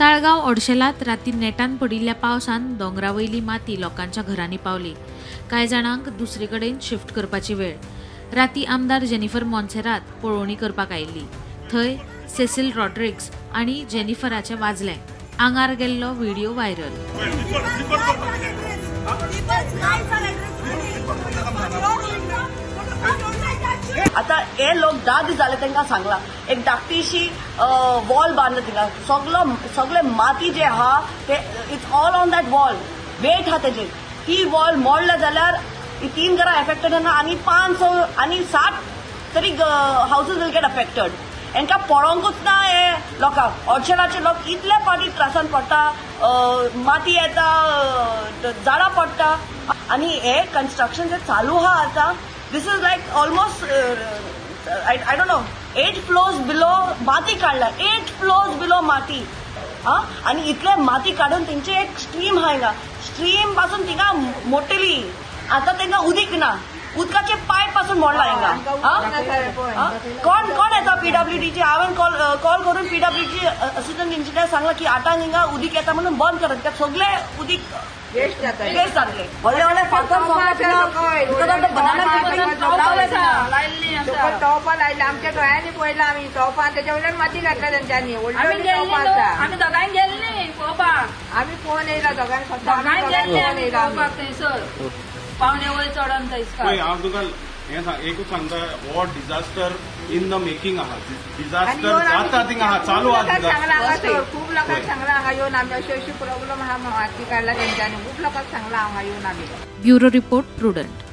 ताळगांव ओडशेलात राती नेटान पडिल्ल्या पावसान दोंगरा वयली माती लोकांच्या घरांनी पावली. कांय जाणांक दुसरे कडेन शिफ्ट करपाची वेळ. राती आमदार जेनिफर मोन्सेरात पळोवणी करपाक आयिल्ली. थंय सेसिल रॉड्रिग्स आनी जेनिफराचें वाजलें. आंगार गेल्लो व्हिडिओ व्हायरल. आता हे लोक 10 दीस जाले तांकां सांगला, एक धाकटीशी वॉल बांदला थिंगा. सगलो सगळे माती जे आहा ते it's all on that wall, weight आहा तेजेर. ती वॉल मोडल्या जाल्यार ही तीन घरां एफेक्टेड जाता आनी पांच स आनी सात तरी हावसीस will get affected. हेंकां पळोवंकूच ना हे लोकांक. ऑर्चर्डाचे लोक इतले फावटी त्रासान पडटा, माती येता, झाडां पडटा आनी हे कन्स्ट्रक्शन जे चालू आहा आतां, this is like almost, I don't know, eight floors below माती काडला, एट फ्लोर्स बिलो माती. आ आनी इतले माती काडून तेंची एक स्ट्रीम आहा हिंगा. स्ट्रीम पासून थिंगा मोडटली. आतां तेंकां उदीक ना, उदकाचे पायप पासून मोडला हिंगा. आ? आ? कोण कोण येता पीडब्ल्यूडीची? हांवें कॉल कॉल करून पीडब्ल्यूडी असिस्टंट इंजिनियर सांगला की आतां हिंगा उदीक येता म्हणून बंद करात, कित्याक सगळे उदीक वेस्ट जाता. वेस्ट जातले. व्हडले व्हडले फातर. लोक तोपां लायले, आमच्या दोळ्यांनी पळयला आमी तोपां. त्याच्या वयल्यान माती घातल्या तेंच्यांनी. व्हडली आमी व्हडली गेल्ली तोपां न्हू, आसा. आमी दोगांय गेल्ली पळोवपाक. आमी पळोवन येयला दोगांय स्वता. आमी दोगांय दोगांय गेल्ली पळोवन आमी येयला आमी. पळोवपाक थंयसर पावणे वयर चडोन थंयसर. पळय, हांव तुका हें सांग, एकूच सांगता, हो डिझास्टर इन the making आहा. आनी डिझास्टर येवन आमी जाता थिंगा आहा, चालू खूब आहा. लोकांक सांगला डिझास्टर. हांगासर, खूब लोकांक सांगला हांगा येवन आमी, अशी अशी प्रॉब्लम आहा, माती काडला तेंच्यांनी. खूब लोकांक सांगला हांगा येवन आमी. Bureau report, prudent.